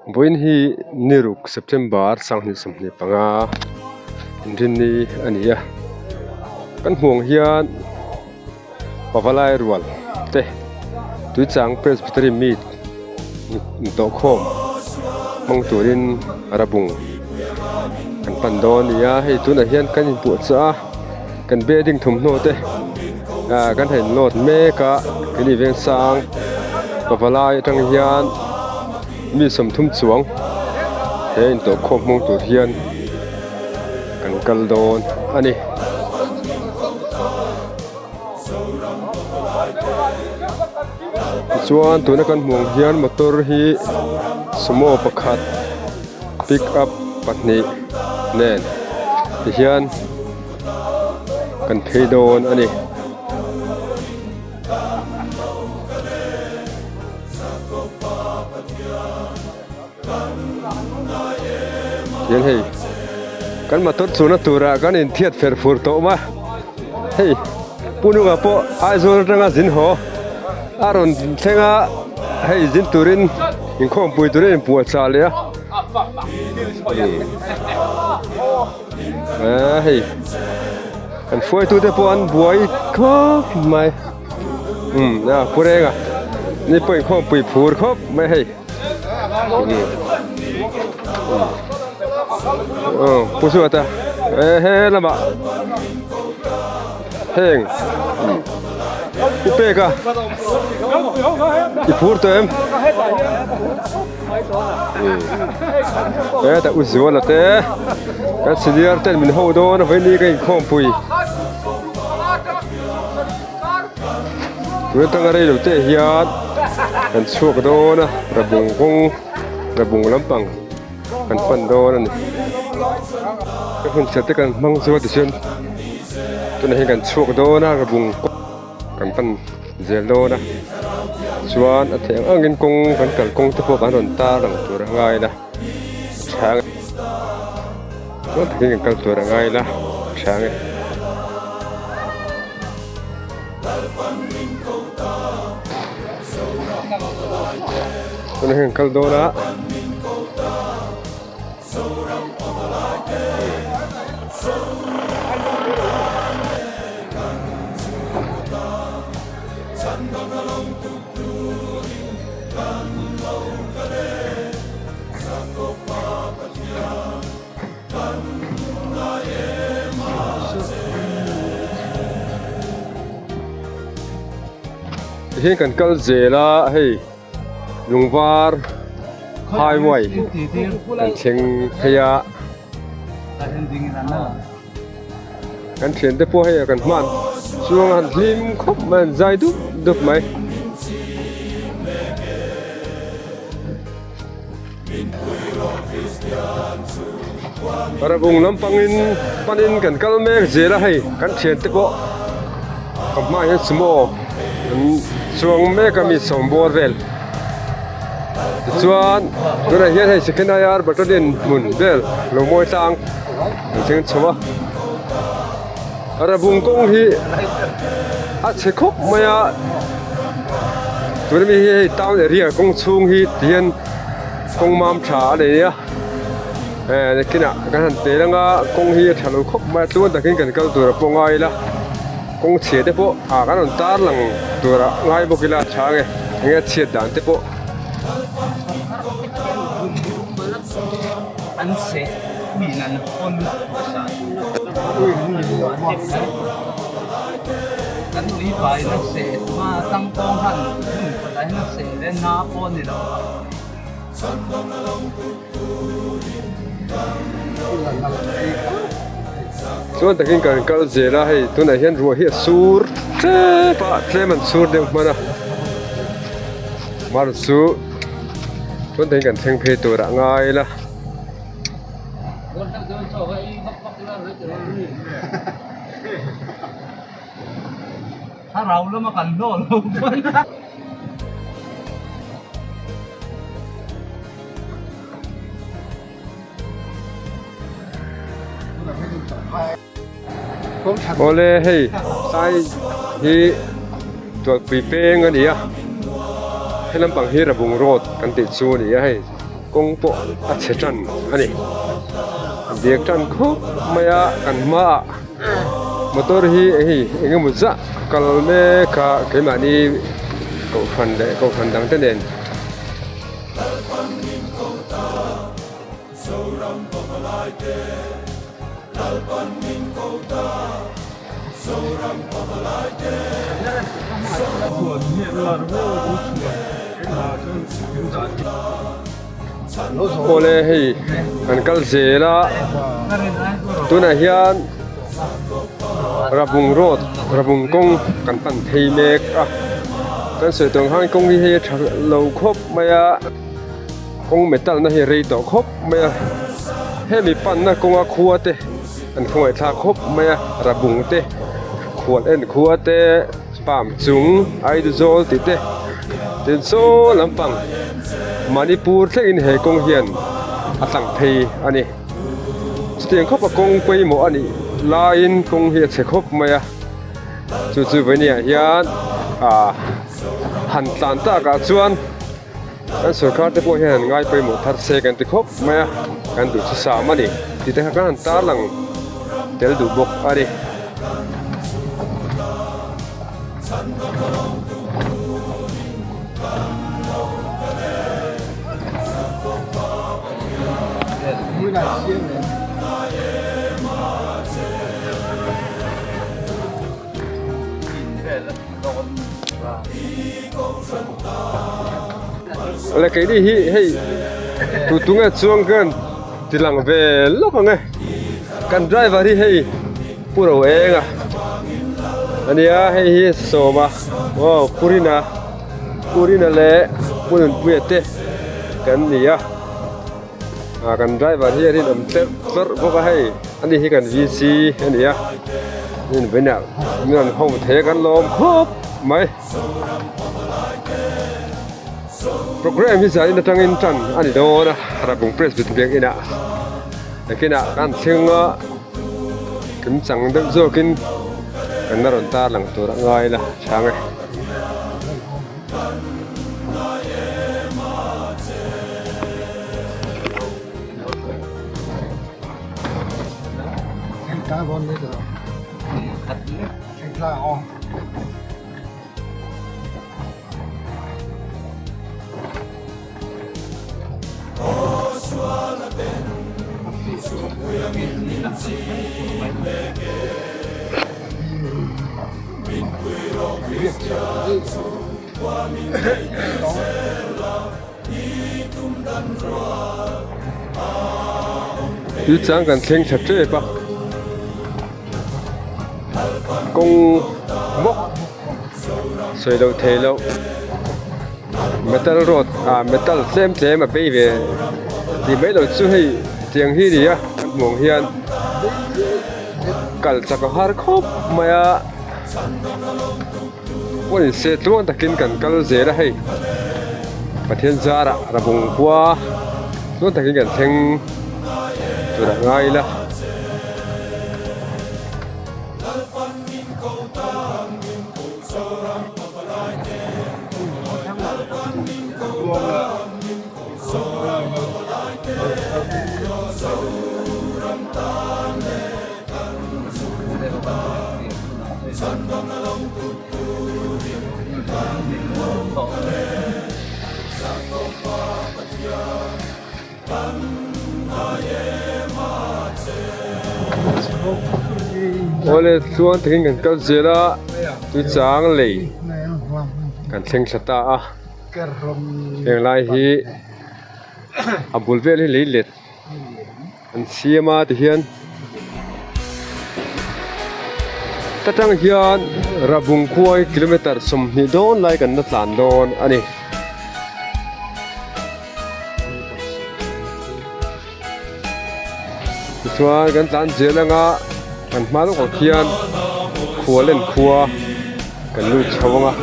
Vawiin hi ni ruk September 2025 inrinni a ni a kan hmuh ang hian pavalai rual te tuichang Presbytery meet intawhkhawm hmang turin rabung kan pan dawn a ni a hei tunah hian kan inpuahchah a kan bedding thawmhnaw te ah kan han load mek a keini vengsang pavalai atang hian mi sawmthum chuang he intawhkhawm hmang tur hian kan kal dawn a ni. Tichuan tuna kan hmuh ang hian motor hi sumo pakhat pick up pahnih nen tihian kan phei dawn a ni. Hian hei kan motor chhuna turah kan inthiat fer fur tawh awm a hei pu nunga pawh Aizawl atanga zin haw a rawn thleng a hei zin turin inkhawmpui turin a inpuahchah leh a eee hei kan hruaitute pawh an buai khawp mai umm a pu renga ni pawh inkhawmpui phur khawp mai hei. Pu Suata e he lamah heng Pu Peka i phur tawh em hetah U Zuala te kan senior ten min ho dawn a vawiin ni ka inkhawmpui Tun atanga rei lo te hian kan chhuak dawn a rabung kawng rabung lampang kan pan dawn a ni ka hun chhe te kan hmang chu a tichuan tunah hian kan chhuak dawn a rabung kawng kan pan zel dawn a chuan a theih ang angin kawng kan kal kawng te pawh kan rawn tar ang tur a ngai la chhang chuan takin kan kal tur a ngai la chhang e. Tunah hian kal dawn a. Tihian kan kal zel a hei lungvar highway kan thleng phei a kan thiante pawh hei kan hman chuang a han hlim khawp mai an zai dup dup mai. Rabung lampangin panin kan kal mek zel a hei kan thiante pawh ka hmaah hian sumo an chuang mek a mi sawmbawr vel tichuan tunah hian hei second IR battalion hmun vel lo mawi tlang an thleng chho a Rabung kawng hi a chhe khawp mai a tuna mi hi hei town area kawng chhung hi tihian kawng mam tha a nei a eh nakinah kan han tel anga kawng hi a tha lo khawp mai a tluan takin kan kal tur a pawh ngai ila kawng chhia te pawh ah kan rawn tar lang tur a ngai bawk ila a tha ang e enge a chhiat dan te pawh. Chuan takin kan kal zel a hei tunah hian ruah hi a sur tlep a tlem an sur deuh hman a mar chu chuan takin kan thleng phei tur ah ngai ila. Awle hei tlai hi tualpui peng a ni a he lampang hi Rabung road kan tih chu a ni a hei. Kawng pawh a chhe tan a ni. Diak tan khawp mai a kan hmaah motor hi hei eng emaw zah kal mek a keimahni kohhran leh kohhran dang te nen. Awle hei kan kal zel a tunah hian Rabung road Rabung kawng kan pan phei mek a kan sawi tawng khan kawng hi hei a tha lo khawp mai a. Kawng metal na hi rei tawh khawp mai a, hemi panna kawnga khua te an khawngaihthlak khawp mai a, rabung te, khual en khua te, palm chung Aizawl tih te tin saw lampang Manipur thlengin he kawng hian a tlang phei a ni. Chutiang khawpa kawng pawimawh a nih laiin kawng hi a chhe khawp mai a, chu chu vawinia hian ah han tlan takah chuan. Kan sorkar te pawh hian an ngai pawimawh thar se kan ti khawp mai a, kan duh chu sam a ni tih te kha kan han tarlang tel duh bawk a ni. Awle keini hi hei tu tunge chuang kan ti lang ve lawk ang e kan driver hi hei pu ro eng a ania hei hi sawma aw purina purina leh pu nunpuia te kan ni a ah kan driver hi a rinawm tlerh tlawrh bawk a hei ani hi kan vc a ni a invawiinah min rawn ho thei a kan lawm khawp mai. Program hi zan in atangin tan a ni dawn a Rabung Press bit biak inah nakinah kan thleng a kim chang deuh zawkin kan la rawn tar lang tur a ngai la chhang e. Tui chang kan thleng tha tep a kawng bawk sawi loh theih loh metal road ah metal tlem tlem a bei ve tih mai loh chu hei tiang hi a ni a kan hmuh ang hian kal chak a har khawp mai a pawh in se tluang takin kan kal zel a hei Pathian zarah Rabung khua tluang takin kan thleng tur a ngai ila. Awle chuan takin kan kal zel a tuichang lei kan thleng thla ta a heng lai hi a bul vel hi lei let an siam a tihian ta tang hian Rabung khuai kilometer 20 dawn lai kan la tlan dawn a ni. Tichuan kan tlan zel anga kan hma lawkah khian khua len khua kan lut chho ang a.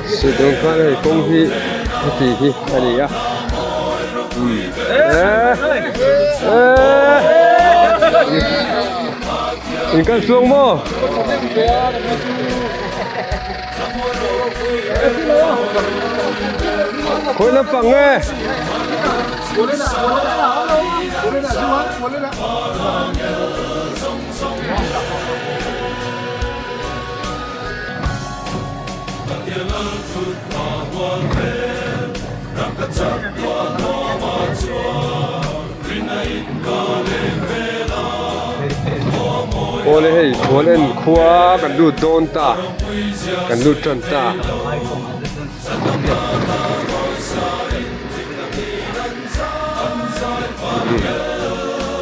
Sawi dawn khan hei kawng hi heti hi a ni a in kal chuang maw? Khawi lampang nge? Awle hei khual en khua kan lut dawn ta kan lut tan ta.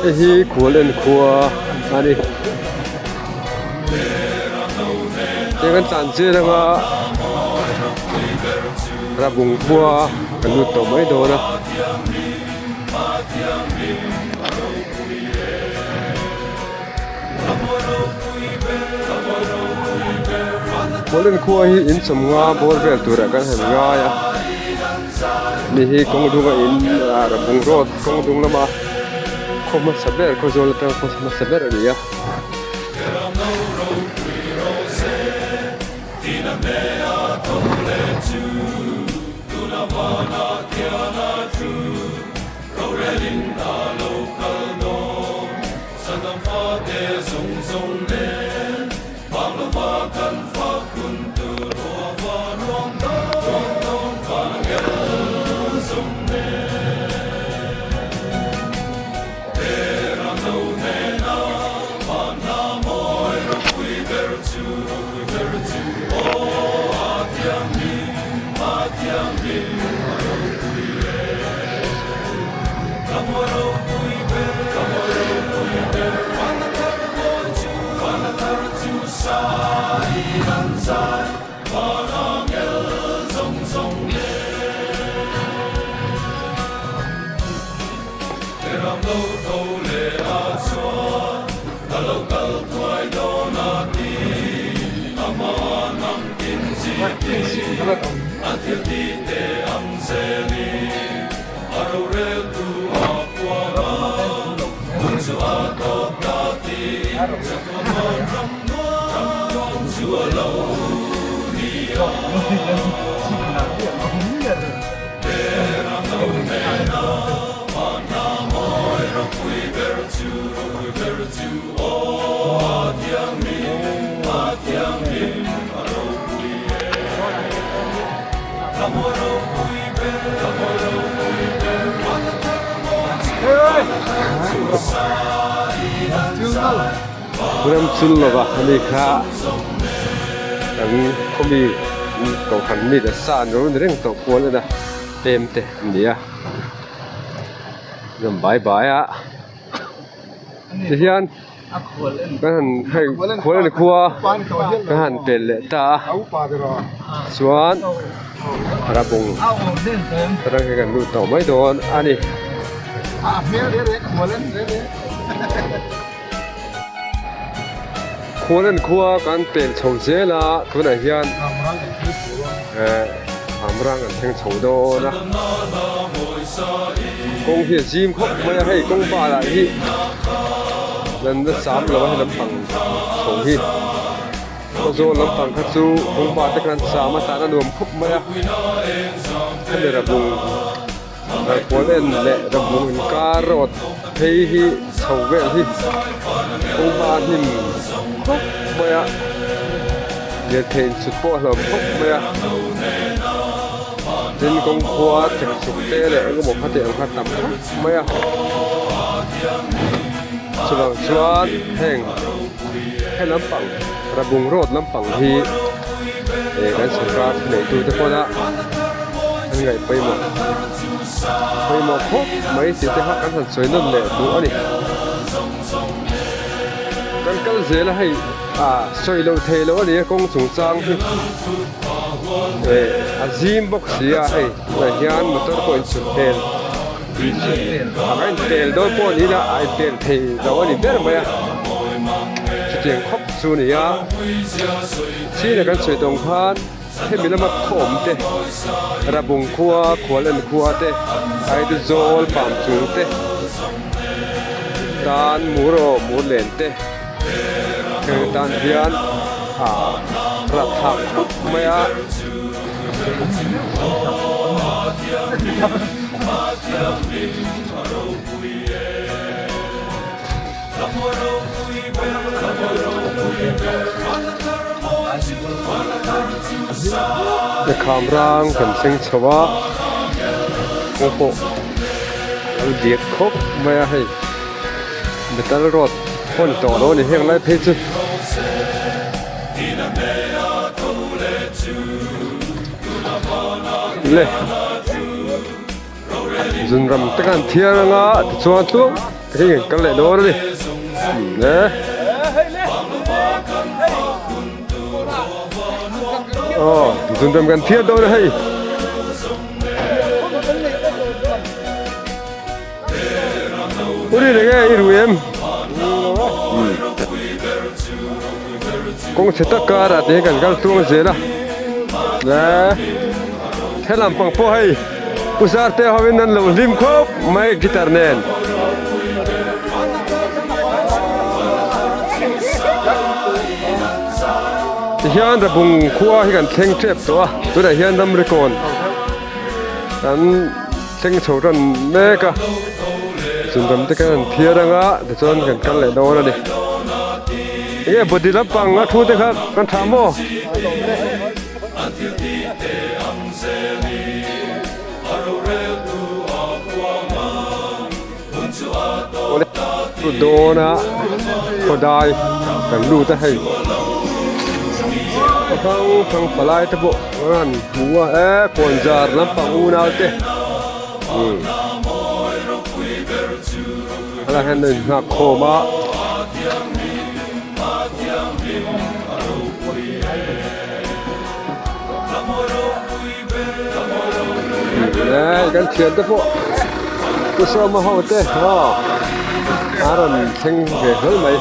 Hei hi khual en khua a ni. Heng an tlan zir anga Rabung khua kan lut tawh mai dawn a. Khual en khua hi in sawmnga bawr vel turah kan han ngai a. Mi hi kawng dunga in Rabung road kawng dung lama khaw hmasa ber Khawzawl atanga khaw hmasa ber a ni a. Ram chul lova ani kha kan khawmi kohhran mi leh sa an lo ni reng tawh kual en a pem te an ni a ram bai bai a tihian kan han hei khual en khua kan han pel leh ta a chuan rabung atang hian kan lut tawh mai dawn a ni. Khual en khua kan pel chho zel a tunah hian eh Hamrang an thleng chho dawn a kawng hi a zim khawp mai a hei kawng balah hi lan na sam lo a hei lampang chho hi Khawzawl lampang kha chu kawng ba te khan sam a tan a nuam khawp mai a hemi rabung Ralpuan en leh rabung inkar rawt phei hi chho vel hi kawng ba hnim khawp mai a lirthei insut pawh a hlawm khawp mai a tin kawng khua chek chuk te leh eng emaw kha tih ang kha tam khawp mai a chuvang chuan heng he lampang Rabung road lampang hi eh kan sorkar neih tu te pawn a an ngaih pawimawh pawimawh khawp mai tih te kha kan han sawi nawn leh duh a ni kan kal zel a hei ah sawi loh theih loh a ni a kawng chungchang hi eh a zim bawk si a hei tunah hian motor pawh insut hmel a intel dawn pawh niin a intel thei lo a ni ber mai a chutiang khawp chu a ni a chhina kan sawi tawng khan. Hemi lama khaw awm te, Rabung khua, Khualen khua te, Aizawl pam chung te tan mur aw mur len te heng tan hian ah rapthlak khawp mai a. Kham rang kan thleng chho a kawng pawh a lo diak khawp mai a hei metal road hawn tawh lo a ni heng lai phei chu. Le zunram te khan thiar anga tichuan tluang hei kan kal leh dawn a ni le aw zunram kan thiar dawn a hei. Uri reng e i rui em kawng chhe tak karah te hian kan kal tluang zel a le helam pang pawh hei pu zarte hovin an lo hlim khawp mai guitar nen. Tihian Rabung khua hi kan thleng tep tawh a tunah hian ramri kawn kan thleng chho tan mek a zunram te khan an thiar anga tichuan kan kal leh dawn a ni enge body lampang a thu te kha kan tha maw? Dawn a khawdai kan lut a hei a hrang hrang palai te pawh an han hmu a e kawnzar lampang unau te umm helaiah hian an inhnak khawm a. Kan thian te pawh Pu Sawma ho te aw a rawn thleng ve hlawl mai.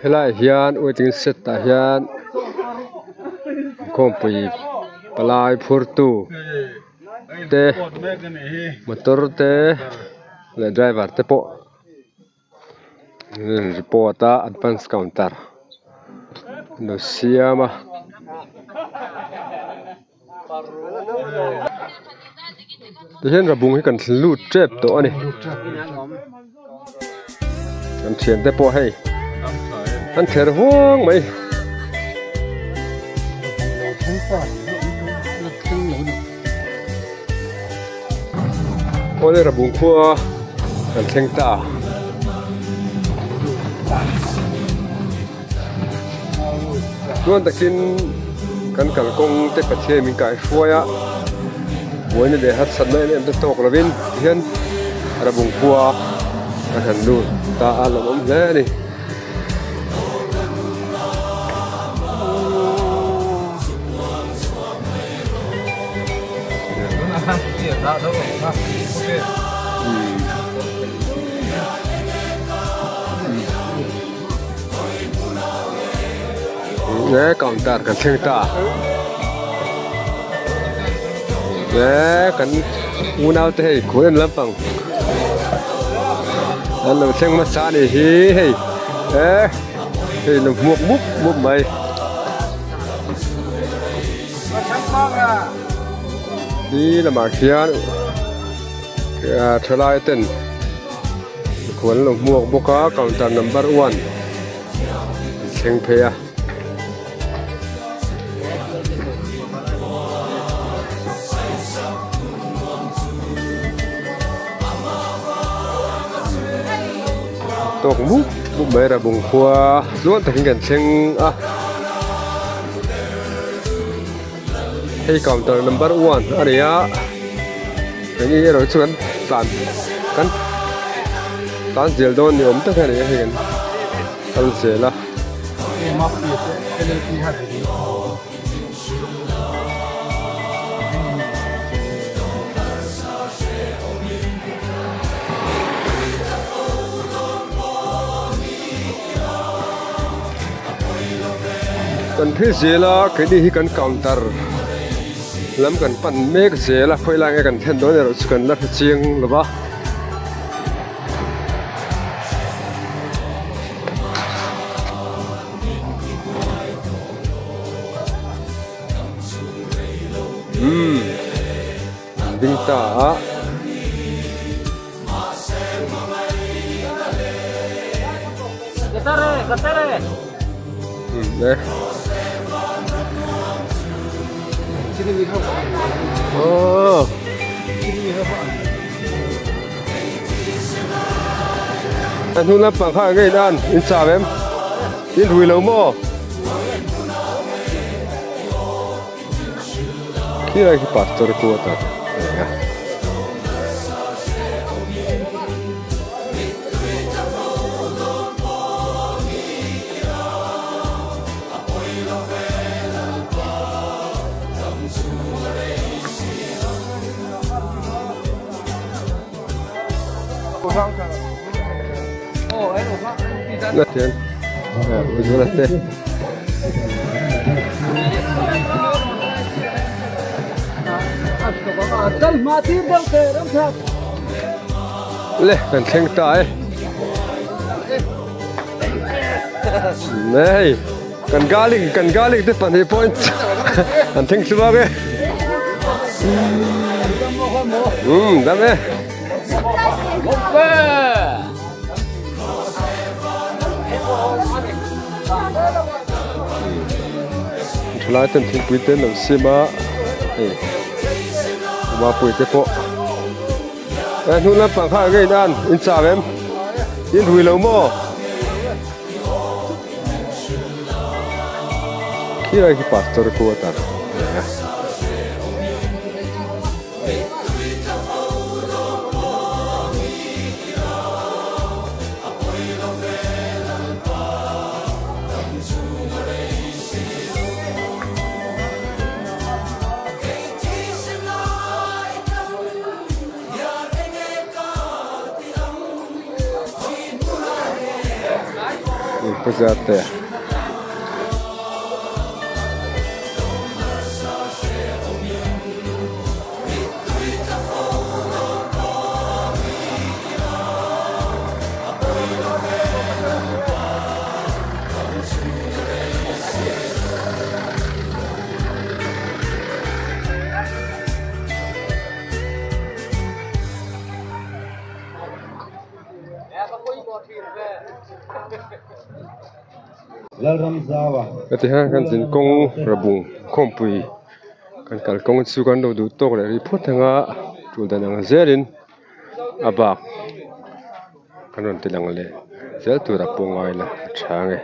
Helaiah hian waiting shed ah hian khawmpui palai phurtu te motor te leh driver te pawh. Report a advance counter an lo siam a. Tihian rabung hi kan lut tep tawh a ni. Kan thian te pawh hei an ther huang mai. Awle rabung khua kan thleng ta. Chuan takin kan kalkawng te Pathian min kai hruai a, buaina leh harsatna em em te tawk lovin tihian rabung khua kan han lut ta a lawmawm hle a ni. Nge counter kan thleng ta nge kan unau te hei khuan lampang an lo thleng hmasa a nih hi hei e hei lo hmuak mup mup mai. Hi lamah khian thalai ten khuan lo hmuak bawk a counter number one an thleng phei a. Tawk mup mup mai rabung khua tluang takin kan thleng a. Hei counter number one a ni a eng nge erawh chu kan tlan kan tlan zel dawn ni awm tak a ni a hei kan kal zel a. Kan phei zel a keini hi kan counter lam kan pan mek zel a khawi lai nge kan thlen dawn erawh chu kan la hre chiang lo va. Umm an ding ta a. A hnu lampang kha ngei nan in chau em in rui lo maw khi lai khi pastor quarter a ni a. Na thian Ujjwala te Le kan thleng ta e Nei kan garlic kan garlic te pahnih pawh an thleng chhuak e Um dam e. Thalai ten thingpui te an lo sim a hei mapui te pawh e hnung lampang kha ngei nan in chau em in rui lo maw khilai khi pastor quarter a ni a. Puja te. Heti hian kan zin kawng rabung khawmpui kan kal kawng chu kan lo duh tawk leh rih phawt ang a tul dan ang zelin a bak kan rawn ti lang leh zel tur a pawh ngai la a tha ang e.